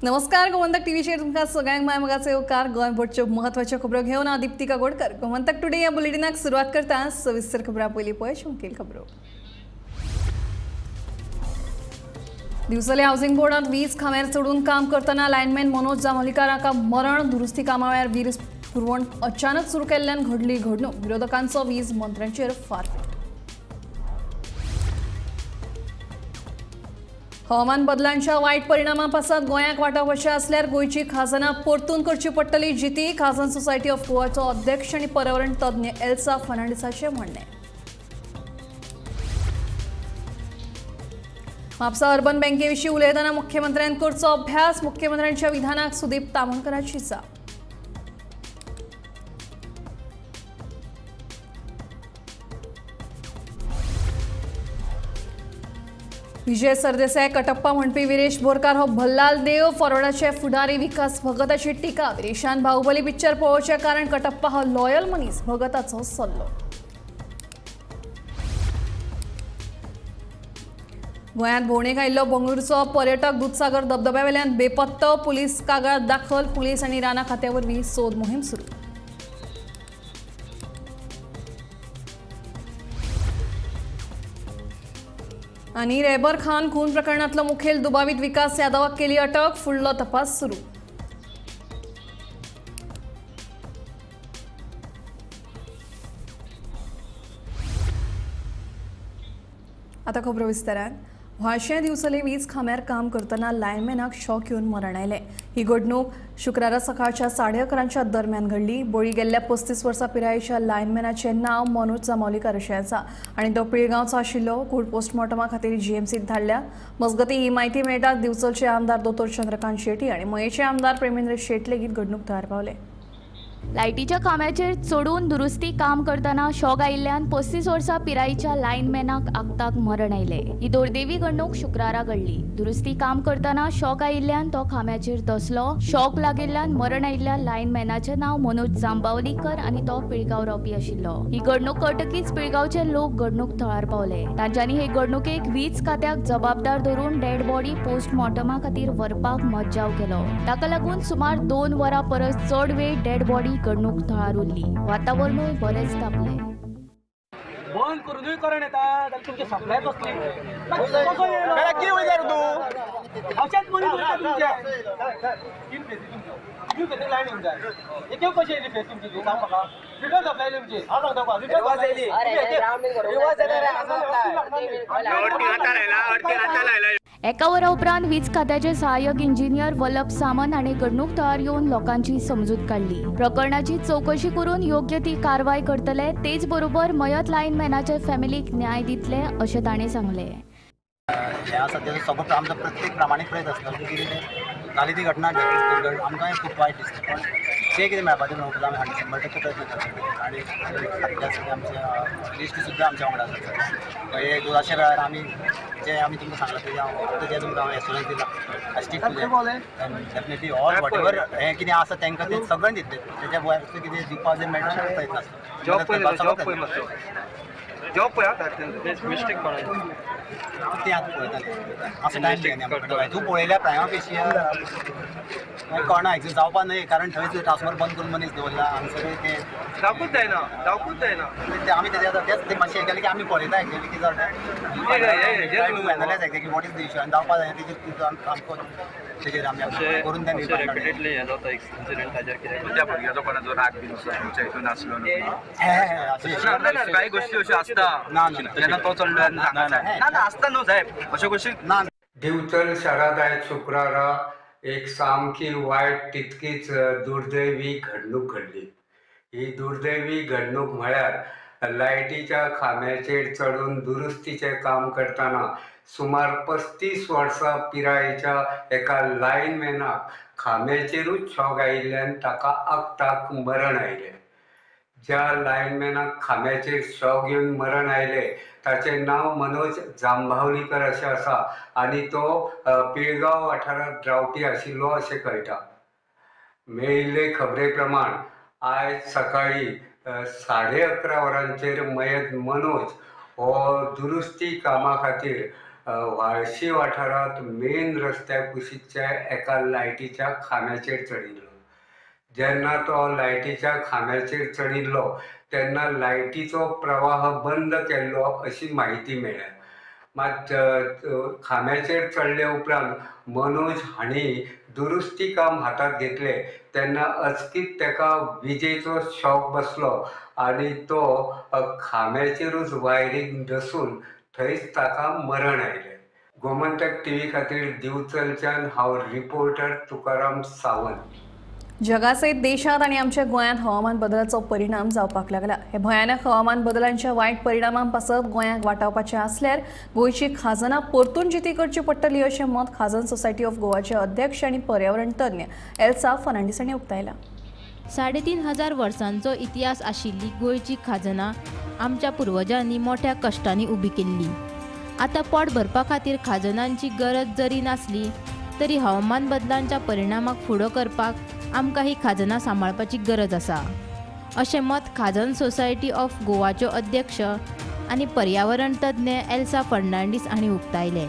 नमस्कार, गोमंतक टीव्हीचेर तुमकां सगळ्यांक माय मोगाचो येवकार. गोंयभरच्यो म्हत्वाच्यो खबरो घेवन हांव दीप्ती काकोडकर. गोमंतक टुडे ह्या बुलेटिनाक सुरवात करता. सविस्तर खबरां पयलीं पळय मुखेल खबरो. दिवचले हावसिंग बोर्डांत वीज खांब्यार चडून काम करतना लायनमॅन मनोज जांभोलीकर हाका मरण. दुरुस्ती कामा वेळार वीज पुरवण अचानक सुरू केल्ल्यान घडली घडणूक. विरोधकांचो वीज मंत्र्यांचेर फारपेट. हवामान बदलांच्या वायट परिणामा पासत गोंयाक वाटावपाचें आसल्यार गोंयची खाजनां परतून करची पडटली जिती. खाजन सोसायटी ऑफ गोवाचो अध्यक्ष आनी पर्यावरण तज्ञ एल्सा फर्नांडीसाचें म्हणणें. म्हापसा अर्बन बँकेविशीं उलयतना मुख्यमंत्र्यान करचो अभ्यास. मुख्यमंत्र्यांच्या विधानाक सुदीप तामणकराची जाप. विजय सरदेसाय कटप्पा म्हणपी विरेश बोरकार हो भल्लाल देव. फॉरवर्डाचे फुडारी विकास भगताची टिका. विरेशान बाहुबली पिक्चर पळोवचें कारण कटप्पा हो लॉयल मनीस, भगताचो सल्लो. गोंयांत भोंवडेक आयिल्लो बंगळुरूचो पर्यटक दुदसागर धबधब्यावेल्यान बेपत्तो. पुलीस कागाळ दाखल. पुलीस आनी रानां खात्या वरवीं सोद मोहीम सुरू. आनी रेबर खान खून प्रकरणांतलो मुखेल दुबावीत विकास यादवाक केली अटक. फुडलो तपास सुरू. आता खबरो विस्तारान. व्हाळशें दिवचले वीज खांब्यार काम करतना लायनमॅनाक शॉक येवन मरण आयलें. ही घडणूक शुक्रारा सकाळच्या 11:30 दरम्यान घडली. बळी गेल्ल्या 35 वर्सां पिरायेच्या लायनमॅनाचें नांव मनोज जांभोलीकर अशें आसा आनी तो पिळगांवचो आशिल्लो. कूड पोस्टमॉर्टमा खातीर जीएमसीत धाडल्या. मजगतीं ही म्हायती मेळटात दिवचलचे आमदार दोतोर चंद्रकांत शेटी आनी मयेचे आमदार प्रेमेंद्र शेट लेगीत घडणूक थळार पावले. लायटीच्या खांब्याचेर चडून दुरुस्ती काम करतना शॉक आयिल्ल्यान 35 वर्सां पिरायेच्या लायनमॅनाक आक्ताक मरण आयलें. ही दुर्दैवी घडणूक शुक्रारा घडली. दुरुस्ती काम करतना शॉक आयिल्ल्यान तो खांब्याचेर दसलो. शॉक लागिल्ल्यान मरण आयिल्ल्या लायनमॅनाचें नांव मनोज जांबावलीकर आनी तो पिळगांव रावपी आशिल्लो. ही घडणूक कळटकीच पिळगांवचे लोक घडणूक थळार पावले. तांच्यांनी हे घडणुकेक वीज खात्याक जबाबदार धरून डेड बॉडी पोस्टमॉर्टमा खातीर व्हरपाक मज्जाव केलो. ताका लागून सुमार 2 वरां परस चड वेळ डेड बॉडी घडणूक थळार उरली. वातावरणूय बरेंच तापलें. बंद करूनय करण येता जाल्यार तुमचे सप्लाय कसली कसो येयलो कितें वयता रे तूं? अशेंच मनीस वयता तुमचे. 3 फेसी तुमच्यो, 3 फेसी लायन येवंक जाय. एक कशी येयली फेस तुमची ती सांग म्हाका. रिटर्न सप्लाय तुमची हांव सांगता तुका. रिटर्न एका वरा उपरांत वीज खात्याचे सहाय्यक इंजिनियर वल्लभ सामंत हांणी घडणूक थळार येवन लोकांची समजूत काडली. प्रकरणाची चवकशी करून योग्य ती कारवाय करतले, तेच बरोबर मयत लायनमॅनाचे फॅमिलीक न्याय दितले अशें ताणें सांगलें. हें आसा तेजो सगळो आमचो प्रत्येक प्रामाणीक प्रयत्न आसलो की कितें जाली ती घटना आमकांय खूब वायट दिसता, पण जें कितें मेळपाचें म्हणून आमी 100% प्रयत्न करता. आनी खात्या आमचे लिस्ट सुद्दां आमच्या वांगडा आसा. हे अशा वेळार आमी जे आमी तुमकां सांगलां तेजें हांव जें तुमकां हांव एश्योरन्स दिलां, I stick to that and definitely all whatever हें कितें आसा तांकां तें सगळें दितलें. तेज्या वयर कितें दिवपाक जें मेळटा प्रयत्न आसता. जॉब पळय तें आतां पळयतालें असो टायम न्ही आमकां कडेन. तूं पळयल्या प्रायमा फेशिया कळना एक्झॅक्ट जावपा न्हय, कारण थंय ट्रान्सफॉर्मर बंद करून मनीस दवरला हांगसर तें जावकूच जायना, जावकूच जायना. तें आमी तेजें आतां तेंच तें मातशें हें केलें की आमी पळयता एक्झॅक्टली कितें जाता, try to analyse exactly what is the issue आनी जावपा जायना तेजेर आमकां तेजेर आमी करून तें रिपीटेडली हें जाता इन्सिडंट ताजेर कितें तुमच्या भुरग्याचो कोणाचो राग बीन असो तुमच्या हितून आसलो न्हू? कांय गोश्टी अश्यो आसता जेन्ना तो चडलो ना ना आसता न्हू साहेब अश्यो गोश्टी ना. दिवचल शारांत आयज शुक्रारा एक सामकी वायट तितकीच दुर्दैवी घडणूक घडली. ही दुर्दैवी घडणूक म्हळ्यार लायटीच्या खांब्याचेर चडून दुरुस्तीचें काम करतना सुमार 35 वर्सां पिरायेच्या एका लायनमॅनाक खांब्याचेरूच शॉक आयिल्ल्यान ताका आक्ताक मरण आयलें. ज्या लायनमॅनाक खांब्याचेर शॉक येवन मरण आयलें ताचें नांव मनोज जांबावलीकर अशें आसा आनी तो पिळगांव वाठारांत रावपी आशिल्लो अशें कळटा. मेळिल्ले खबरे प्रमाण आयज सकाळीं 11:30 वरांचेर मयत मनोज हो दुरुस्ती कामा खातीर व्हाळशी वाठारांत मेन रस्त्या कुशीच्या एका लायटीच्या खांब्याचेर चडिल्लो. जेन्ना तो लायटीच्या खांब्याचेर चडिल्लो तेन्ना लायटीचो प्रवाह बंद केल्लो अशी म्हायती मेळ्ळ्या. मात खांब्याचेर चडले उपरांत मनोज हांणी दुरुस्ती काम हातांत घेतले तेन्ना अचकीत ताका विजेचो शॉक बसलो आनी तो खांब्याचेरूच वायरीक दसून थंयच ताका मरण आयलें. गोमंतक टीव्ही खातीर दिवचलच्यान हांव रिपोर्टर तुकाराम सावंत. जगासयत देशांत आनी आमच्या गोंयांत हवामान बदलाचो परिणाम जावपाक लागला. हे भयानक हवामान बदलांच्या वायट परिणामां पासत गोंयांक वाटावपाचें आसल्यार गोंयची खाजनां परतून जिती करची पडटली अशें मत खाजन सोसायटी ऑफ गोवाचे अध्यक्ष आनी पर्यावरण तज्ञ एल्सा फर्नांडीस हांणी उक्तायलां. 3500 वर्सांचो इतिहास आशिल्ली गोंयची खाजनां आमच्या पुर्वजांनी मोठ्या कश्टांनी उबी केल्ली. आतां पोट भरपा खातीर खाजनांची गरज जरी नासली तरी हवामान बदलांच्या परिणामाक फुडो करपाक आमकां ही खाजनां सांबाळपाची गरज आसा अशें मत खाजन सोसायटी ऑफ गोवाच्यो अध्यक्ष आनी पर्यावरण तज्ञ एल्सा फर्नांडीस हांणी उक्तायलें.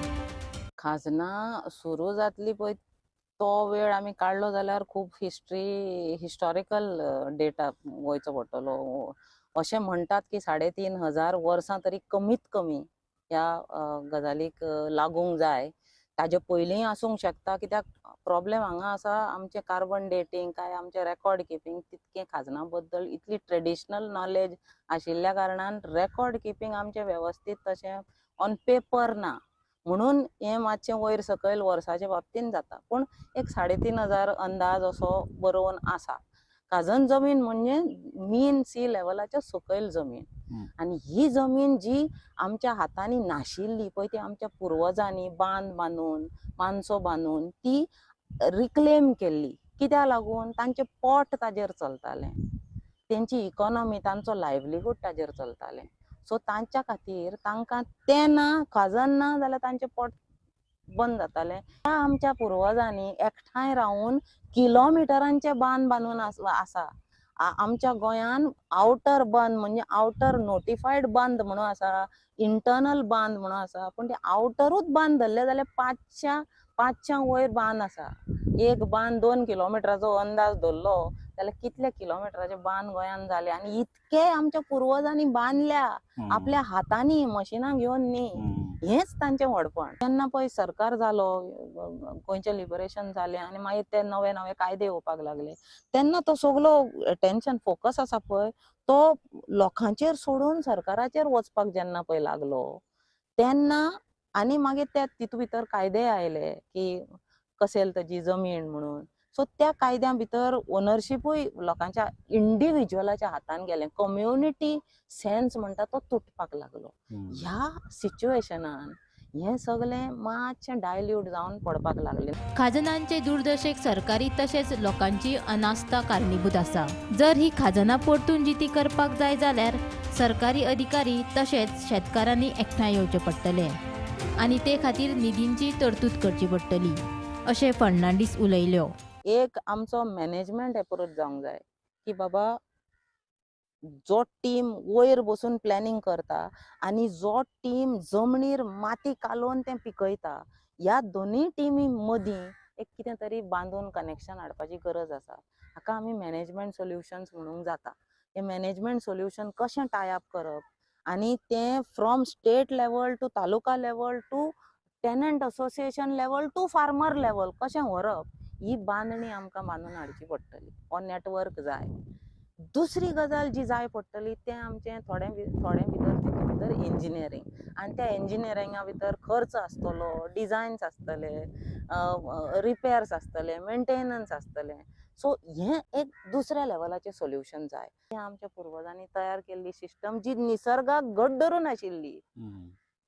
खाजनां सुरू जातली पळय तो वेळ आमी काडलो जाल्यार खूब हिस्ट्री हिस्टॉरिकल डेटा वयचो पडटलो. अशें म्हणटात की 3500 वर्सां तरी कमीत कमी ह्या गजालीक लागूंक जाय. ताजे पयलींय आसूंक शकता, कित्याक प्रॉब्लेम हांगा आसा आमचें कार्बन डेटींग काय आमचें रेकॉर्ड किपींग तितकें खाजनां बद्दल इतली ट्रेडिशनल नॉलेज आशिल्ल्या कारणान रेकॉर्ड किपींग आमचें वेवस्थीत तशें ऑन पेपर ना, म्हणून हें मातशें वयर सकयल वर्साच्या बाबतीन जाता. पूण एक 3500 अंदाज असो बरोवन आसा. खाजन जमीन म्हणजे मीन सी लेवलाच्या सकयल जमीन आनी ही जमीन जी आमच्या हातांनी नाशिल्ली पळय ती आमच्या पुर्वजांनी बांद बांदून मानसो बांदून ती रिक्लेम केल्ली. कित्याक लागून तांचें पोट ताजेर चलतालें, तेंची इकॉनॉमी तांचो लायवलीहूड ताजेर चलतालें. सो तांच्या खातीर तांकां तें ना खाजन ना जाल्यार तांचें पोट बंद जातालें. त्या आमच्या पुर्वजांनी एकठांय रावन किलोमिटरांचे बांद बांदून आसा. आमच्या गोंयान आवटर बांद म्हणजे आवटर नोटिफायड बांद म्हणून आसा, इंटर्नल बांद म्हणून आसा, पूण ते आवटरूच बांद धरले जाल्यार 500 वयर बांद आसा. एक बांद 2 किलोमिटराचो अंदाज धरलो जाल्यार कितले किलोमिटराचे बांद गोंयान जाले आनी इतके आमच्या पुर्वजांनी बांदल्या आपल्या हातांनी मशिनां घेवन न्ही. हेंच तांचें व्हडपण. जेन्ना पळय सरकार जालो, गोंयचें लिबरेशन जालें आनी मागीर ते नवे नवे कायदे येवपाक लागले तेन्ना तो सगलो अटेन्शन फोकस आसा पळय तो लोकांचेर सोडून सरकाराचेर वचपाक जेन्ना पळय लागलो तेन्ना आनी मागीर त्या तितू भितर कायदे आयले की कसेल ताजी जमीन म्हणून. सो त्या कायद्या भितर ओनरशिपूय लोकांच्या इंडिविज्युअलाच्या हातान गेलें, कम्युनिटी सेन्स म्हणटा तो तुटपाक लागलो. ह्या सिच्युएशनान हें सगळें मातशें डायल्यूट जावन पडपाक लागलें. खाजनांचे दुर्दशेक सरकारी तशेंच लोकांची अनास्था कारणीभूत आसा. जर ही खाजनां परतून जिती करपाक जाय जाल्यार सरकारी अधिकारी तशेंच शेतकारांनी एकठांय येवचें पडटलें आनी ते खातीर निधींची तरतूद करची पडटली अशें फर्नांडीस उलयल्यो. एक आमचो मॅनेजमेंट एप्रोच जावंक जाय की बाबा जो टीम वयर बसून प्लॅनिंग करता आनी जो टीम जमनीर माती कालोवन तें पिकयता ह्या दोनूय टिमी मदीं एक कितें तरी बांदून कनेक्शन हाडपाची गरज आसा. हाका आमी मॅनेजमेंट सोल्युशन्स म्हणूंक जाता. हें मॅनेजमेंट सोल्युशन कशें टाय अप करप आनी तें from state level to taluka level to tenant association level to farmer level कशें व्हरप ही बांदणी आमकां बांदून हाडची पडटली. हो नेटवर्क जाय. दुसरी गजाल जी जाय पडटली तें आमचें थोडे भितर तितून भितर इंजिनियरींग आनी त्या इंजिनियरिंगा भितर खर्च आसतलो, डिजायन्स आसतले, रिपेर्स आसतले, मेंटेनन्स आसतलें. सो हें एक दुसऱ्या लेवलाचें सोल्युशन जाय. हें आमच्या पुर्वजांनी तयार केल्ली सिस्टम जी निसर्गाक घट धरून आशिल्ली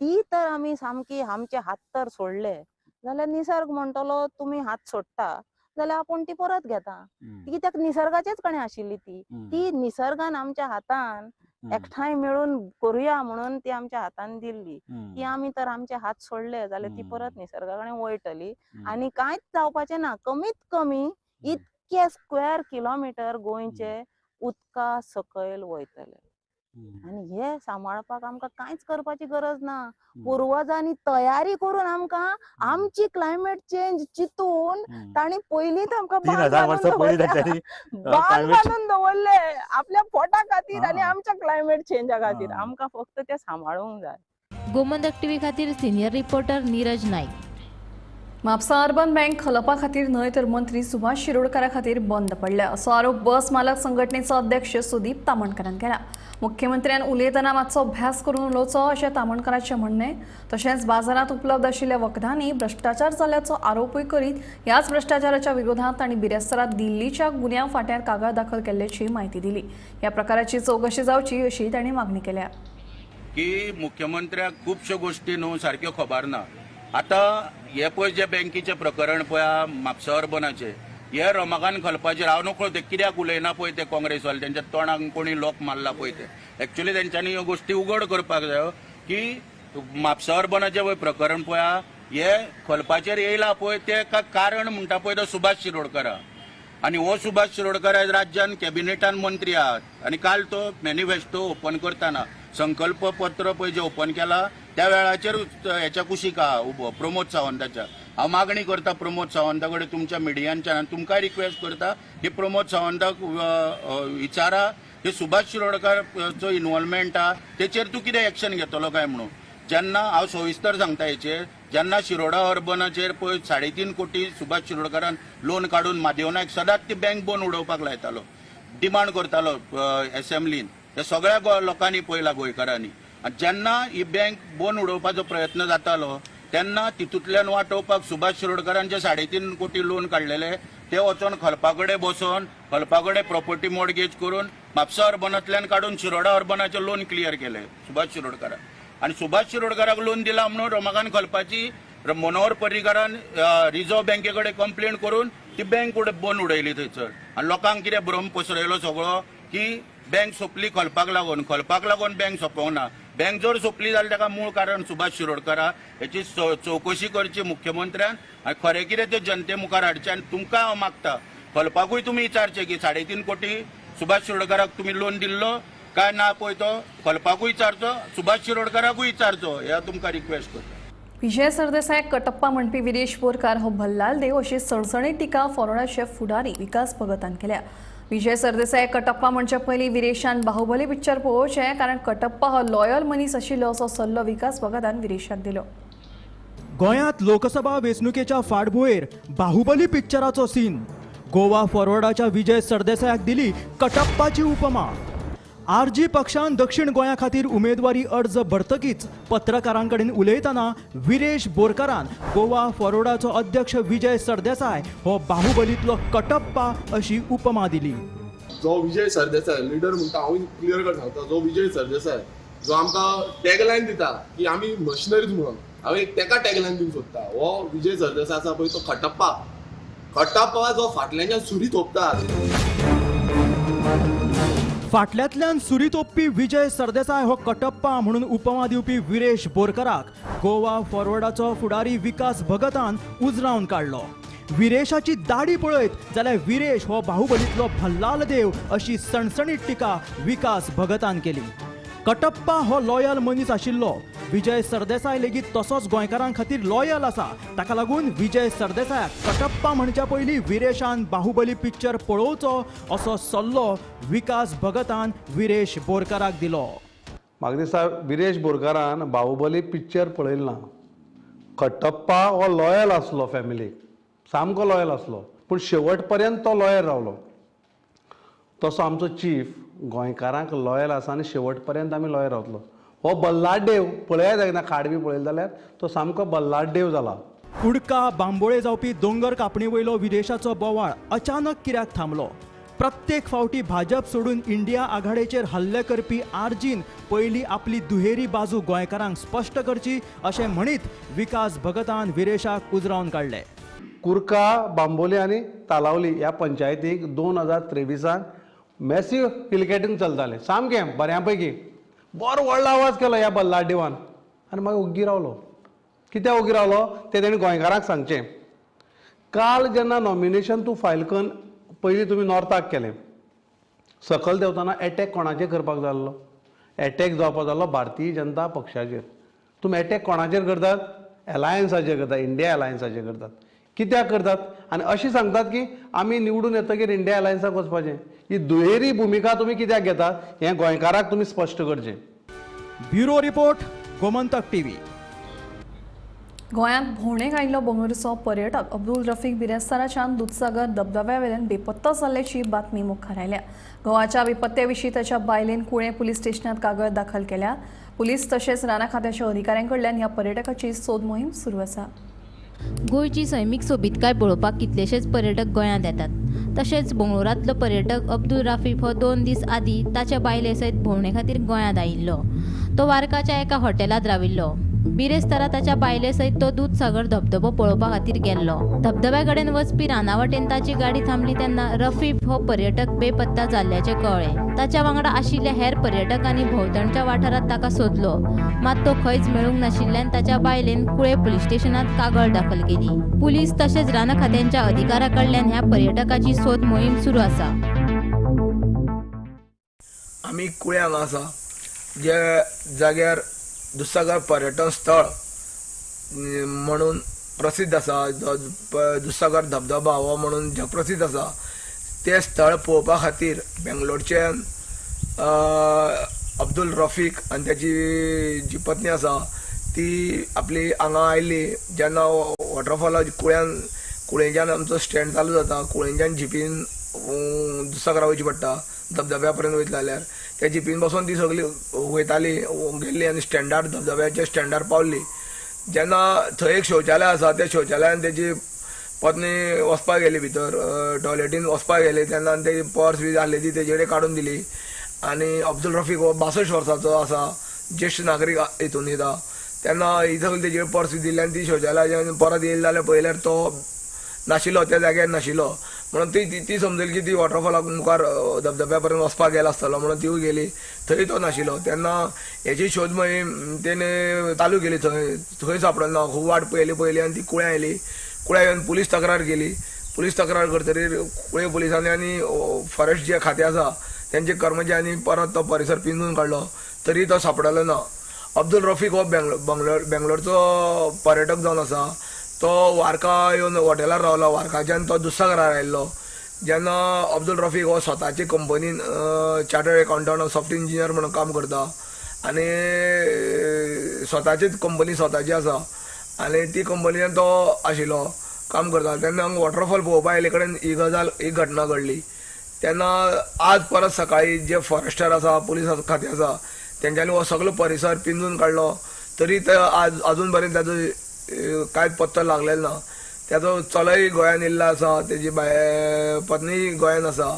ती तर आमी सामकी आमचे हात तर सोडले जाल्यार निसर्ग म्हणटलो तुमी हात सोडटा जाल्यार आपूण ती परत घेता. ती कित्याक निसर्गाचेच कडेन आशिल्ली ती ती निसर्गान आमच्या हातान एकठांय मेळून करुया म्हणून ती आमच्या हातान दिल्ली. ती आमी तर आमचे हात सोडले जाल्यार ती परत निसर्गा कडेन वयतली आनी कांयच जावपाचें ना. कमीत कमी इतके स्क्वेअर किलोमिटर गोंयचे उदका सकयल वयतले. आनी हे सांबाळपाक आमकां कांयच करपाची गरज ना. पुर्वजांनी तयारी करून आमकां आमची क्लायमेट चेंज चिंतून तांणी पयलींच आमकां 3000 वर्सां पयलीं तांच्यांनी बांद बांदून दवरले आपल्या पोटा खातीर आनी आमच्या क्लायमेट चेंजा खातीर. आमकां फक्त ते सांबाळूंक जाय. गोमंतक टीव्ही खातीर senior reporter Neeraj Naik. Mapusa urban bank खलपा खातीर न्हय तर मंत्री सुभाष शिरोडकारा खातीर बंद पडल्या असो आरोप बस मालक संघटनेचो अध्यक्ष सुदीप तामणकरान केला. मुख्यमंत्र्यान उलयतना मातसो अभ्यास करून उलोवचो अशें तामणकराचें म्हणणें. तशेंच बाजारांत उपलब्ध आशिल्ल्या वखदांनी भ्रश्टाचार जाल्ल्याचो आरोपूय करीत ह्याच भ्रश्टाचाराच्या विरोधांत तांणी बिरेस्तारा दिल्लीच्या गुन्यांव फांट्यार कागाळ दाखल केल्ल्याची म्हायती दिली. ह्या प्रकाराची चवकशी जावची अशी तांणी मागणी केल्या. की मुख्यमंत्र्याक खुबश्यो गोष्टी न्हू सारक्यो खबर ना. आतां हे पळय जे बँकेचें प्रकरण पळय म्हापसा अर्बनाचें, हे रमाकांत खलपाचेर हांव नकळो ते कित्याक उलयना पळय ते काँग्रेसवाले, तेंच्या तोंडाक कोणी लोक मारला पळय ते. एक्चुअली तेंच्यांनी ह्यो गोश्टी उगड करपाक जायो की म्हापसा अर्बनाचें पळय प्रकरण पळय हे खलपाचेर येयला पळय ते कारण म्हणटा पळय तो सुभाष शिरोडकर. आनी हो सुभाष शिरोडकर आयज राज्यान कॅबिनेटान मंत्री आहात आनी काल तो मॅनिफेस्टो ओपन करतना संकल्प पत्र पळय जे ओपन केला त्या वेळाचेर हेच्या कुशीक आहा उबो प्रमोद सावंताच्या. हांव मागणी करता प्रमोद सावंता कडेन तुमच्या मिडियांच्यान आनी तुमकांय रिक्वेस्ट करता की प्रमोद सावंताक विचारा की सुभाष शिरोडकराचो इनवॉल्वमेंट आहा तेचेर तूं कितें एक्शन घेतलो काय म्हणून. जेन्ना हांव सविस्तर सांगता हेचेर, जेन्ना शिरोडा अर्बनाचेर पळय 3.5 कोटी सुभाष शिरोडकरान लोन काडून माधव नायक सदांच ती बँक बंद उडोवपाक लायतालो, डिमांड करतालो एसेंब्लीन, हे सगळ्या लोकांनी पळयला गोंयकारांनी. आनी जेन्ना ही बँक बंद उडोवपाचो प्रयत्न जातालो तेन्ना तितूंतल्यान वाटोवपाक सुभाष शिरोडकरांचे 3.5 कोटी लोन काडलेले ते वचोन खलपा कडेन बसोन खलपा कडेन प्रॉपर्टी मॉर्गेज करून म्हापसा अर्बनांतल्यान काडून शिरोडा अर्बनाचें लोन क्लियर केलें सुभाष शिरोडकरान. आनी सुभाष शिरोडकराक लोन दिला म्हणून रमाकांत खलपाची मनोहर पर्रीकारान रिजर्व बँके कडेन कंप्लेन करून ती बँक बंद उडयली थंयसर. आनी लोकांक कितें भ्रम पसरयलो सगळो की बँक सोंपली खलपाक लागून, खलपाक लागून बँक सोंपोवंक ना. बँक जर सोंपली जाल्यार ताका मूळ कारण सुभाष शिरोडकर. हेची चवकशी करची मुख्यमंत्र्यान आनी खरें कितें तें जनते मुखार हाडचें. आनी तुमकां हांव मागता खलपाकूय तुमी विचारचें की 3.5 कोटी सुभाष शिरोडकराक तुमी लोन दिल्लो काय ना पळय तो खलपाकूय विचारचो, सुभाष शिरोडकराकूय विचारचो, हे तुमकां रिक्वेस्ट करता. विजय सरदेसाय कटप्पा म्हणपी विरेश बोरकार हो भल्लाल देव अशी सणसणीत टिका फॉरवर्डाचे फुडारी विकास भगतान केल्या. विजय सरदेसाय कटप्पा म्हणचे पयलीं विरेशान बाहुबली पिक्चर पळोवचें कारण कटप्पा हो लॉयल मनीस आशिल्लो असो सल्लो विकास भगतान विरेशाक दिलो. गोंयांत लोकसभा वेंचणुकेच्या फाटभुंयेर बाहुबली पिक्चराचो सीन, गोवा फॉरवर्डाच्या विजय सरदेसायाक दिली कटप्पाची उपमा. आरजी पक्षान दक्षिण गोंया खातीर उमेदवारी अर्ज भरतकीच पत्रकारां कडेन उलयतना विरेश बोरकारान गोवा फॉरवर्डाचो अध्यक्ष विजय सरदेसाय हो बाहुबलीतलो कटप्पा अशी उपमा दिली. जो विजय सरदेसाय लिडर म्हणटा, हांव क्लियर कट सांगता, जो विजय सरदेसाय जो आमकां टॅगलायन दिता की आमी मशिनरीज म्हणून, हांव एक तेका टॅगलायन दिवंक सोदता. हो विजय सरदेसाय आसा पळय तो खटप्पा, खटप्पा जो फाटल्यान सुरी तोपता. फाटल्यांतल्यान सुरी तोपपी विजय सरदेसाय हो कटप्पा म्हणून उपमा दिवपी विरेश बोरकाराक गोवा फॉरवर्डाचो फुडारी विकास भगतान उजरावन काडलो. विरेशाची दाडी पळयत जाल्यार विरेश हो बाहुबलीतलो भल्लाल देव अशी सणसणीत टिका विकास भगतान केली. कटप्पा हो लॉयल मनीस आशिल्लो, विजय सरदेसाय लेगीत तसोच गोंयकारां खातीर लॉयल आसा. ताका लागून विजय सरदेसायाक कटप्पा म्हणच्या पयलीं विरेशान बाहुबली पिक्चर पळोवचो असो सल्लो विकास भगतान विरेश बोरकाराक दिलो. म्हाका दिसता विरेश बोरकारान बाहुबली पिक्चर पळयलें ना. कटप्पा हो लॉयल आसलो फॅमिलीक, सामको लॉयल आसलो, पूण शेवट पर्यंत तो लॉयल रावलो. तसो आमचो चीफ गोंयकारांक लॉयल आसा आनी शेवट पर्यंत आमी लॉयल रावतलो. हो बल्लाडदेव पळयात एकदां खाड बी पळयलें जाल्यार तो सामको बल्लाडदेव जाला. कुडका बांबोळे जावपी दोंगर कापणी वयलो विदेशाचो बोवाळ अचानक कित्याक थांबलो? प्रत्येक फावटी भाजप सोडून इंडिया आघाडेचेर हल्ले करपी आरजीन पयली आपली दुहेरी बाजू गोंयकारांक स्पश्ट करची अशें म्हणीत विकास भगतान विरेशाक उजरावन काडले. कुर्का, बांबोली आनी तालावली ह्या पंचायतीक 2023 मॅसिव पिलकेटींग चलतालें सामकें बऱ्या पैकी. बरो व्हडलो आवाज केलो ह्या बल्लाडेवान आनी मागीर ओग्गी रावलो. कित्याक ओग्गी रावलो तें तेणी गोंयकारांक सांगचें. काल जेन्ना नॉमिनेशन तूं फायल करून पयलीं तुमी नॉर्थाक केलें, सकयल देंवतना एटॅक कोणाचेर करपाक जाल्लो? एटॅक जावपा जालो भारतीय जनता पक्षाचेर. तुमी एटॅक कोणाचेर करतात? एलायन्साचेर करतात, इंडिया अलायन्साचेर करतात. कित्याक करतात? आनी अशें सांगतात की आमी निवडून येतकीर इंडिया अलायन्साक वचपाचें. ही दुहेरी भुमिका तुमी कित्याक घेतात हें गोंयकाराक तुमी स्पश्ट करचें. Bureau report, Gomantak TV. गोंयांत भोंवडेक आयिल्लो बंगळुरूचो पर्यटक अब्दुल रफीक बिरेस्ताराच्यान दुदसागर धबधब्या वेल्यान बेपत्ता जाल्ल्याची बातमी मुखार आयल्या. घोवाच्या बेपत्त्या विशीं ताच्या बायलेन कुळें पुलीस स्टेशनांत कागद दाखल केल्या. पुलीस तशेंच राना खात्याच्या अधिकाऱ्यां कडल्यान ह्या पर्यटकाची सोद मोहीम सुरू आसा. गोंयची सैमीक सोबीतकाय पळोवपाक कितलेशेच पर्यटक गोंयांत येतात. तशेंच बंगळुरांतलो पर्यटक अब्दुल राफीफ हो 2 दीस आदीं ताच्या बायले सयत भोंवणे खातीर गोंयांत आयिल्लो. तो वार्काच्या एका हॉटेलांत राविल्लो. बिरेस्तारा ताच्या बायले सयत तो दूदसागर धबधबो पळोवपा खातीर गेल्लो. धबधब्या कडेन वचपी राना वटेन ताची गाडी थांबली तेन्ना रफीफ हो पर्यटक बेपत्ता जाल्ल्याचें कळ्ळें. ताच्या वांगडा आशिल्ल्या हेर पर्यटकांनी भोंवतणच्या वाठारांत ताका सोदलो, मात तो खंयच मेळूंक नाशिल्ल्यान ताच्या बायलेन कुळें पुलीस स्टेशनांत कागळ दाखल केली. पुलीस तशेंच रान खात्यांच्या अधिकाऱ्यां कडल्यान ह्या पर्यटकाची सोद मोहीम सुरू आसा. आमी कुळें हांगा आसा, जे जाग्यार दुदसागर पर्यटन स्थळ म्हणून प्रसिद्ध आसा, दुदसागर धबधबो हो म्हणून जगप्रसिद्ध आसा. तें स्थळ पळोवपा खातीर बेंगलोरच्यान अब्दुल रफीक आनी ताची जी पत्नी आसा ती आपली हांगा आयली. जेन्ना वॉटरफॉला कुळ्यान कुळेंच्यान आमचो स्टँड चालू जाता, कुळेंच्यान जिपीन दुदसागरा वयची पडटा धबधब्या पर्यंत वयतले जाल्यार. त्या जिपीन बसून ती सगळी वयताली, गेल्ली आनी स्टँडार धबधब्याच्या स्टँडार पावली. जेन्ना थंय एक शौचालय आसा, त्या शौचालयान तेजी पत्नी वचपाक गेली, भितर टॉयलेटीन वचपाक गेली तेन्ना तेजी पर्स बी आहली ती तेजे कडेन काडून दिली. आनी अब्दुल रफीक हो 62 वर्सांचो आसा, ज्येश्ठ नागरीक हितून येता. तेन्ना ही सगळी तेजे पर्स बी दिली आनी ती शौचालयाच्यान परत येयली जाल्यार पळयल्यार तो नाशिल्लो, त्या जाग्यार नाशिल्लो. म्हणून ती ती समजली की ती वॉटरफॉलाक मुखार धबधब्या पर्यंत वचपाक गेला आसतलो म्हणून तिवूय गेली, थंय तो नाशिल्लो. तेन्ना हेची शोध मोहीम तेणे चालू केली, थंय थंय सापडना. खूब वाट पळयली पळयली आनी ती कुळ्यां आयली. कुळ्यां येवन पुलीस तक्रार केली. पुलीस तक्रार करतकीर कुळें पुलिसांनी आनी फॉरेस्ट जे खातें आसा तेंचे कर्मचाऱ्यांनी परत तो परिसर पिंजून काडलो, तरी तो सापडलो ना. अब्दुल रफीक हो बेंगलोरचो पर्यटक जावन आसा. तो वार्का येवन हॉटेलार रावलो, वार्काच्यान तो दुदसागरार आयिल्लो. जेन्ना अब्दुल रफीक हो स्वताची कंपनीन चार्टर्ड एकाउंटंट सॉफ्ट इंजिनियर म्हणून काम करता आनी स्वताचीच कंपनी स्वताची आसा आनी ती कंपनीन तो आशिल्लो, काम करता. तेन्ना हांगा वॉटरफॉल पळोवपा आयिल्ले कडेन ही गजाल, ही घटना घडली. तेन्ना आज परत सकाळी जे फॉरेस्टर आसा, पुलीस खातें आसा, तेंच्यांनी हो सगळो परिसर पिंजून काडलो, तरी ते आज अजून पर्यंत ताजो कांयच पत्तो लागलेलो ना. ताजो चलोय गोंयान येयल्लो आसा, तेजी पत्नी गोंयान आसा.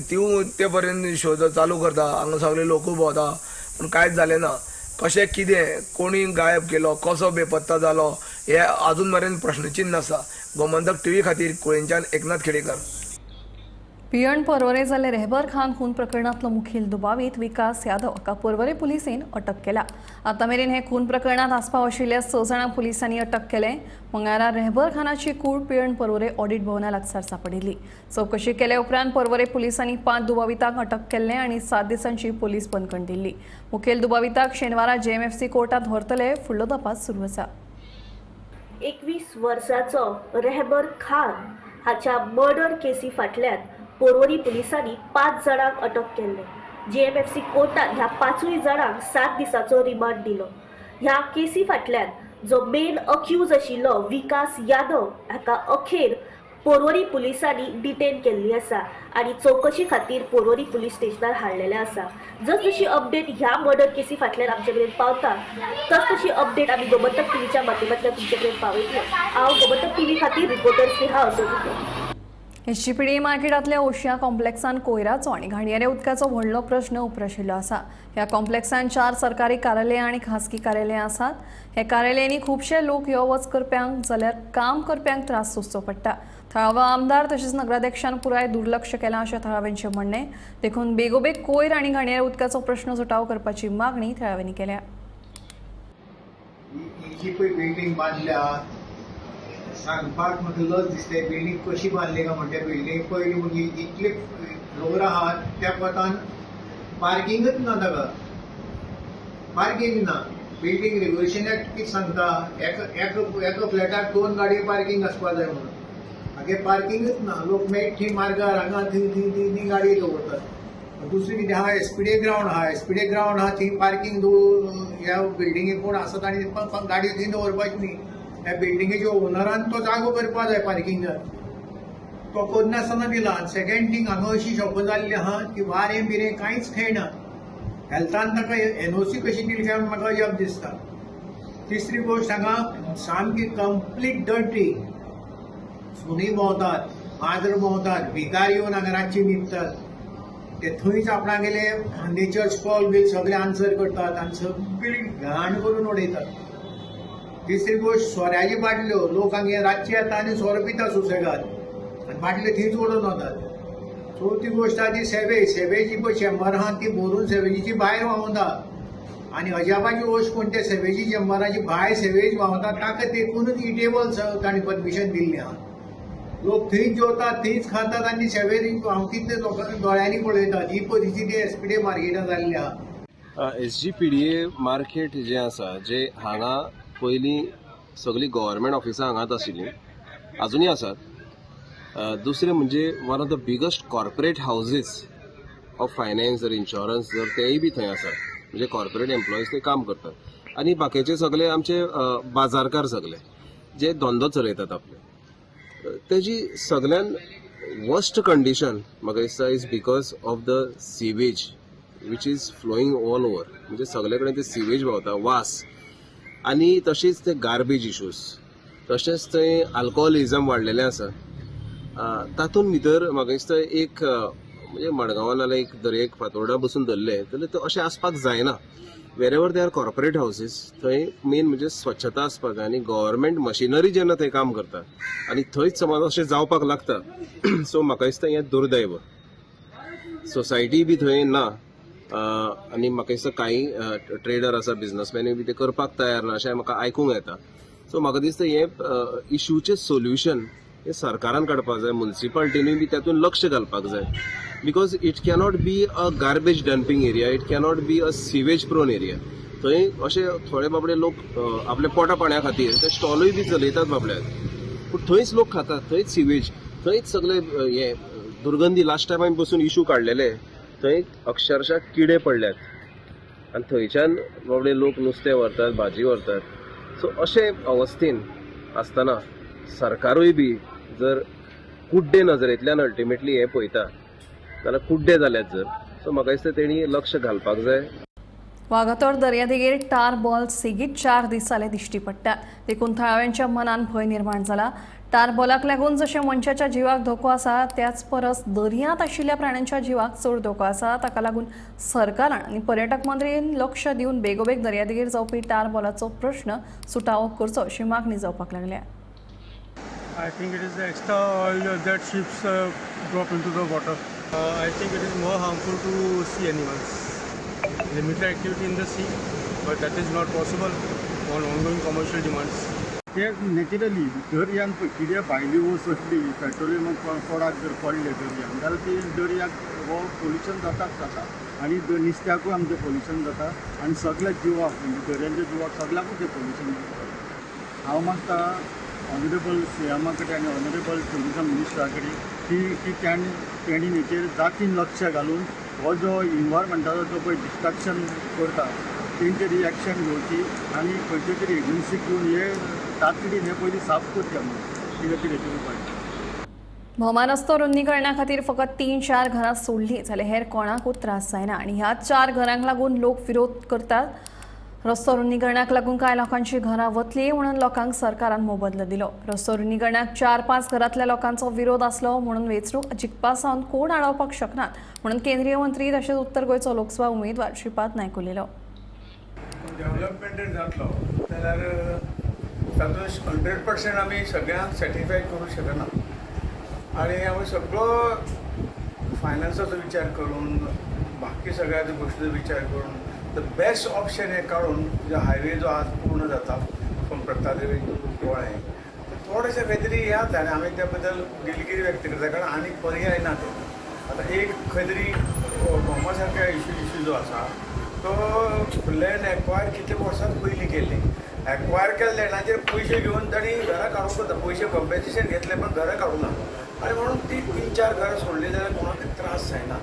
तिवूय ते पर्यंत शोध चालू करता. हांगा सगळे लोकूय भोंवता, पूण कांयच जालें ना. कशें कितें कोणी गायब केलो, कसो बेपत्ता जालो, हे अजून मेरेन प्रश्नचिन्न आसा. गोमंतक टीव्ही खातीर कुळेंच्यान एकनाथ खेडेकर. पियण पर्वरे जाल्ले रेहबर खान खून प्रकरणांतलो मुखेल दुबावीत विकास यादव हाका पर्वरे पुलिसेन अटक केला. आतां मेरेन हे खून प्रकरणांत आस्पाव आशिल्ल्या 6 जाणांक पुलिसांनी अटक केले. मंगळारा रेहबर खानाची कूड पियण पर्वरे ऑडिट भवना लागसार सांपडिल्ली. चवकशी केले उपरांत पर्वरे पुलिसांनी 5 दुबावितांक अटक केल्ले आनी 7 दिसांची पुलीस बंदखण दिल्ली. मुखेल दुबाविताक शेनवारा जेएमएफसी कोर्टांत व्हरतले. फुडलो तपास सुरू आसा. 21 वर्साचो रेहबर खान हाच्या मर्डर केसी फाटल्यान पोरवरी पुलिसांनी 5 जाणांक अटक केल्ले. जीएमएफसी कोर्टान ह्या 5 जाणांक 7 दिसाचो रिमांड दिलो. ह्या केसी फाटल्यान जो मेन अक्यूज आशिल्लो विकास यादव हाका अखेर पोरवरी पुलिसांनी डिटेन केल्ली आसा आनी चवकशी खातीर पोरवरी पुलीस स्टेशनार हाडलेलें आसा. जसजशी अपडेट ह्या मर्डर केसी फाटल्यान आमचे कडेन पावता तस तशी अपडेट आमी गोमंतक टीव्हीच्या माध्यमांतल्यान तुमचे कडेन पावयतले. हांव गोमंतक टीव्ही खातीर रिपोर्टर स्नेहा असोदितो. एसजीपीडी मार्केटांतल्या ओशिया कॉम्प्लेक्सान कोयराचो आनी घाणयाऱ्या उदकाचो व्हडलो प्रश्न उप्राशिल्लो आसा. ह्या कॉम्प्लेक्सान 4 सरकारी कार्यालयां आनी खासगी कार्यालयां आसात. हे कार्यालयांनी खुबशे लोक यो वच करप्यांक जाल्यार काम करप्यांक त्रास सोंसचो पडटा. थळावो आमदार तशेंच नगराध्यक्षान पुराय दुर्लक्ष केलां अशें थळाव्यांचें म्हणणें. देखून बेगोबेग कोयर आनी घाणयाऱ्या उदकाचो प्रश्न सुटावो करपाची मागणी थळाव्यांनी केल्या. ही जी पळय बिल्डींग बांदल्या सांगपाक म्हाका लज दिसता. बिल्डींग कशी बांदली काय म्हणटा, बिल्डींग पयली म्हणजे इतले फ्लोर आहात त्या कोतान पार्किंगच ना ताका, पार्किंग ना. बिल्डींग रेग्युलेशन एक्ट कितें सांगता, एका फ्लॅटाक 2 गाडयो पार्किंग आसपा जाय म्हणून. हागे पार्किंगच ना, लोक मेळटी मार्गार हांगा थंय थंय थंय थंय गाडयो दवरतात. दुसरें कितें आहा, एसपीडी ग्रावंड आहा, एसपीडी ग्रावंड आहा थंय पार्किंग ह्या बिल्डिंगे कोण आसा तांणी गाडयो थंय दवरपाची न्ही. ह्या बिल्डिंगेच्या ओनरान तो जागो करपा जाय पार्किंगाक, तो करनासतना दिला. आनी सेकेंड थींग, हांगा अशी शॉपां जाल्ली आहा की वारें बिरें कांयच खेळना. हेल्थान ताका एनओसी कशी दिली काय म्हाका अजाप दिसता. तिसरी गोश्ट, हांगा सामकी कंप्लीट डर्टी, सुणी भोंवतात, माजर भोंवतात, भिकार येवन हांगा रातची न्हिदतात. ते थंयच आपणागेले नेचर्स कॉल बील सगळे आन्सर करतात आनी सगळी घाण करून उडयतात. तिसरी गोश्ट, सोऱ्याची बाटल्यो, लोक हांगे रातचे येता आनी सोरो पिता सुसेगाद आनी बाटल्यो थंयच उडोवन वतात. चवथी गोश्ट आहा ती सेवेज, सेवेजी पळय चेंबर आहा ती भरून सेवेजीची भायर व्हांवता आनी अजापाची गोश्ट कोण ते सेवेजी चेंबराची भायर सेवेज व्हांवता ताका तेकूनच इटेबल तांणी परमिशन दिल्ली आहा. लोक थंयच जेवतात, थंयच खातात आनी सेवेज व्हांवतीत ते लोकांक दोळ्यांनी पळयतात. ही परिस्थिती एसपीडी मार्केटान जाल्ली आहा. एसजीपीडीए मार्केट जें आसा, जे हांगा पयलीं सगळीं गव्हर्मेंट ऑफिसां हांगाच आशिल्लीं, आजुनूय आसात. दुसरें म्हणजे one of the biggest corporate houses of finance जर इन्शुरन्स जर तेय बी थंय आसात, म्हणजे कॉर्पोरेट एम्प्लॉईज थंय काम करतात. आनी बाकीचे सगळे आमचे बाजारकार सगळे जे धंदो चलयतात आपले, तेजी सगळ्यान वर्स्ट कंडिशन म्हाका दिसता is because of the sewage which is flowing all over. म्हणजे सगळे कडेन ते सिवेज व्हांवता, वास, आनी तशीच ते गार्बेज इश्यूज, तशेंच थंय अल्कोहोलिजम वाडलेलें आसा. तातूंत भितर म्हाका दिसता एक म्हणजे मडगांवां नाल्यार एक दरेक फातोर्डा बसून धरलें जाल्यार ते अशें आसपाक जायना. Wherever they are corporate houses थंय मेन म्हणजे स्वच्छता आसपाक जाय आनी गव्हर्मेंट मशिनरी जेन्ना थंय काम करता आनी थंयच समज अशें जावपाक लागता. सो म्हाका दिसता हें दुर्दैव, सोसायटी बी थंय ना आनी म्हाका दिसता कांय ट्रेडर आसा, बिजनसमॅनूय बी ते करपाक तयार ना अशें म्हाका आयकूंक येता. सो म्हाका दिसता हें इशूचें सोल्युशन हें सरकारान काडपाक जाय, मुन्सिपालिटीनूय बी तातूंत लक्ष घालपाक जाय. Because it cannot be a garbage dumping area, it cannot be a sewage prone area. थंय अशे थोडे बाबडे लोक आपल्या पोटा पाण्या खातीर ते स्टॉलूय बी चलयतात बाबड्याक, पूण थंयच लोक खातात, थंयच सिवेज, थंयच सगळे हे दुर्गंधी. लास्ट टायम आमी बसून इशू काडलेले, थंय अक्षरशः किडे पडल्यात आनी थंयच्यान बाबडे लोक नुस्तें व्हरतात, भाजी व्हरतात. सो अशे अवस्थेन आसतना सरकारूय बी जर कुड्डे नजरेंतल्यान अल्टिमेटली हें पळयता जाल्यार कुड्डे जाल्यात जर, सो म्हाका दिसता तेणी लक्ष घालपाक जाय. वागातोर दर्यादेगेर टार बॉल सेगीत 4 दीस जाले दिश्टी पडटा, देखून थळाव्यांच्या मनान भंय निर्माण जाला. टार बॉलाक लागून जशें मनशाच्या जिवाक धोको आसा त्याच परस दर्यांत आशिल्ल्या प्राण्यांच्या जिवाक चड धोको आसा. ताका लागून सरकारान आनी पर्यटक मंत्रीन लक्ष दिवन बेगोबेग दर्यादेगेर जावपी टार बॉलाचो प्रश्न सुटावो करचो अशी मागणी जावपाक लागल्या. I think it is the extra oil that ships drop into the water. I think it is more harmful to sea animals. Limited activity in the sea, but that is not possible on ongoing commercial demands. ते naturally दर्यान कितें भायली वस्त असली petroleum product जर पडले दर्यान जाल्यार ते दर्याक हो पोल्युशन जाताच जाता आनी नुस्त्याकूय आमचें पोल्युशन जाता आनी सगळ्या जिवाक म्हणजे दर्यांच्या जिवाक सगळ्याकूच तें पोल्युशन जाता. हांव मागता ऑनरेबल सीएमा कडेन आनी ऑनरेबल ट्युरिजम मिनिस्टरा कडेन की तेणी हेचेर जातीन लक्ष घालून हो जो इनवायरमेंटाचो जो पळय डिस्ट्रक्शन करता तेंचेर एक्शन घेवची आनी खंयचे तरी एजन्सीक दिवन हे तातडीन हे पयलीं साफ करचें म्हणून कितें तरी हेचेर उपाय. भोवमान रस्तो रुंदीकरणा खातीर फकत 3-4 घरां सोडलीं जाल्यार हेर कोणाकूच त्रास जायना आनी ह्या 4 घरांक लागून लोक विरोध करतात. रस्तो रुंदीकरणाक लागून कांय लोकांची घरां वतली म्हणून लोकांक सरकारान मोबदलो दिलो. रस्तो रुंदीकरणाक 4-5 घरांतल्या लोकांचो विरोध आसलो म्हणून वेंचणूक जिखपा सावन कोण आडावपाक शकनात म्हणून केंद्रीय मंत्री तशेंच उत्तर गोंयचो लोकसभा उमेदवार श्रीपाद नायक उलयलो. डेव्हलपमेंट जातलो जाल्यार तातूंत 100% आमी सगळ्यांक सॅटिस्फाय करूंक शकना आनी आमी सगळो फायनान्साचो विचार करून बाकी सगळ्या गोश्टीचो विचार करून the best option हे काडून जो हायवे जो आज पूर्ण जाता फ्रॉम प्रतादेवी टू कुळें थोडेशें खंय तरी हें जाता आनी आमी त्या बद्दल दिलगिरी व्यक्त करता कारण आनी पर्याय ना ते. आतां एक खंय तरी भोमा सारक्या इशू जो आसा तो लँड एक्वायर कितले वर्सां पयलीं केल्ली. एक्वायर केल्ल्या लँडाचेर पयशे घेवन तांणी घरां काडूंक जाता, पयशे कॉम्पेन्सेशन घेतले पण घरां काडूंक ना आनी म्हणून ती 3-4 घरां सोडली जाल्यार कोणाक त्रास जायना.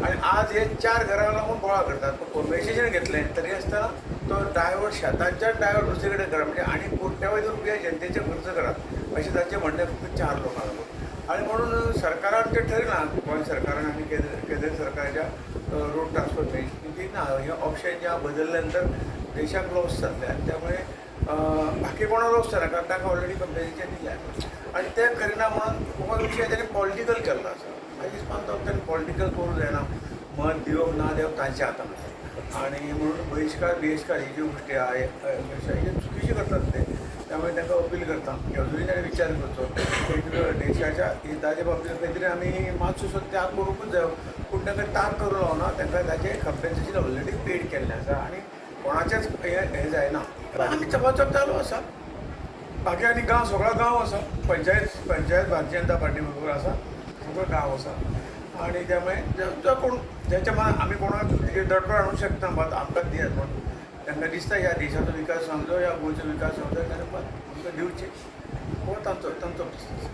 आनी आज हे 4 घरां लागून बोळा करतात, पण कॉम्पेन्सेशन घेतलें तरी आसतना तो डायवर्ट शेतांच्यान डायवर्ट दुसरे कडेन करा म्हणजे आनी कोट्यावधी रुपया जनतेचे खर्च करात अशें तांचें म्हणणें फक्त 4 लोकांक लागून. आनी म्हणून सरकारान तें ठरयलां, गोंय सरकारान आनी केंद्र सरकाराच्या रोड ट्रान्सपोर्ट मिनिस्ट्रीन की ना हें ऑप्शन जें आहा बदलल्या नंतर देशाक लॉस जातलें आनी त्यामुळे बाकी कोणाक लॉस जायना कारण तांकां ऑलरेडी कॉम्पेन्सेशन दिलें आनी तें करिना म्हणून हो विशय ताणें पॉलिटिकल केल्लो आसा. म्हाका दिसता ताणें पॉलिटिकल करूंक जायना, मत दिवप ना दिवप तांच्या हातान आनी म्हणून बहिश्कार बहिश्कार ही ज्यो गोश्टी आहा हे चुकीचे करतात ते. त्यामुळे तांकां अपील करता की अजुनूय ताणें विचार करचो एक देशाच्या हिताच्या बाबतींत खंय तरी आमी मातसो त्याग करूंकूच जायो, पूण तांकां ताक करूंक लावना, तांकां ताचें कम्पेन्सेशन ऑलरेडी पेड केल्लें आसा आनी कोणाचेंच हें जायना. आमी चपाचप चालू आसा, बाकी आनी गांव सगळो गांव आसा, पंचायत पंचायत भारतीय जनता पार्टी बरोबर आसा, सगळो गांव आसा आनी त्यामुळे जो कोण ज्याच्या मनात आमी कोणाक दडपण हाडूंक शकना, मत आमकां दियात म्हणून तांकां दिसता ह्या देशाचो विकास जावंक जाय, ह्या गोंयचो विकास जावंक जाय जाल्यार मत आमकां दिवचें, हो तांचो तांचो बिजनस.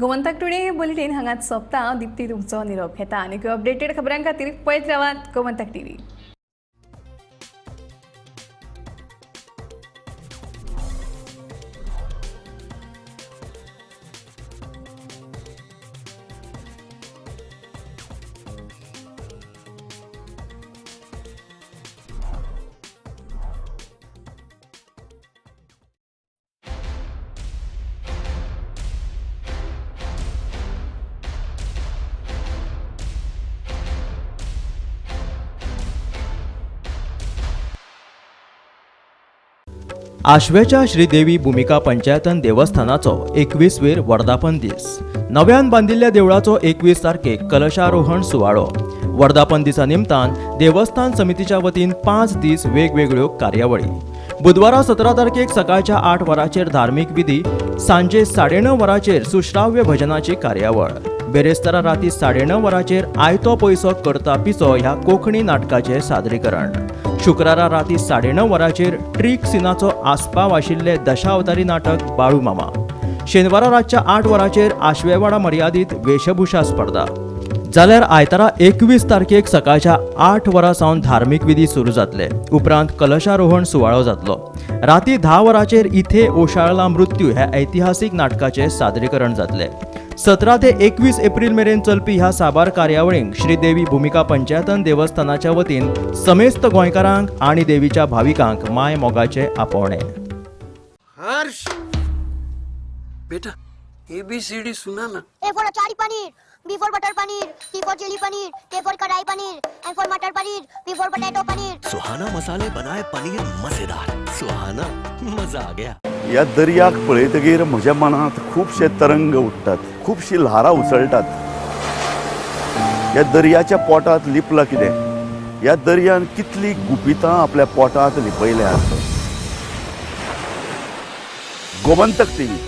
गोमंतक टुडे बुलेटीन हांगाच सोंपता. दीप्ती तुमचो निरोप घेता आनी अपडेटेड खबरां खातीर पळयत रावात गोमंतक टीव्ही. आश्वेच्या श्रीदेवी भुमिका पंचायतन देवस्थानाचो 21वेर वर्धापन दीस. नव्यान बांदिल्ल्या देवळाचो 21 तारखेक कलशारोहण सुवाळो. वर्धापन दिसा निमतान देवस्थान समितीच्या वतीन 5 दीस वेगवेगळ्यो कार्यावळी. बुधवारा 17 तारखेक सकाळच्या 8 वरांचेर धार्मीक विधी, सांजे 9:30 वरांचेर सुश्राव्य भजनाची कार्यावळ. बेरेस्तारा राती 9:30 वरांचेर आयतो पयसो करता पिसो ह्या कोंकणी नाटकाचें सादरीकरण. शुक्रारा राती 9:30 वरांचेर ट्रीक सिनाचो आस्पाव आशिल्ले दशावतारी नाटक बाळू मामा. शेनवारा रातच्या 8 वरांचेर आश्वेवाडा मर्यादीत वेशभूषा स्पर्धा. जाल्यार आयतारा 21 तारखेक सकाळच्या 8 वरां सावन धार्मीक विधी सुरू जातले. उपरांत कलशारोहण सुवाळो जातलो. राती 10 वरांचेर इथे ओशाळला मृत्यू ह्या ऐतिहासीक नाटकाचें सादरीकरण जातलें. 17 ते 21 एप्रिल मेरेन चलपी ह्या साबार कार्यावळींक श्रीदेवी भुमिका पंचायतन देवस्थानाच्या वतीन समेस्त गोंयकारांक आनी देवीच्या भाविकांक माय मोगाचे आपोवणें. हर्ष बेटा ABCD सुना ना. A for achari paneer, B for butter paneer, C for chilli paneer, K for kadai paneer, M for matar paneer, P for potato paneer. Suhana मसाले बनाए पनीर मजेदार. सुहाना मजा आ गया. ह्या दर्याक पळयतगीर म्हज्या मनांत खुबशे तरंग उठ्ठात, खुबशी ल्हारां उसळटात. ह्या दर्याच्या पोटांत लिपलां कितें? ह्या दर्यान कितली गुपितां आपल्या पोटांत लिपयल्यात. गोमंतक टीव्ही.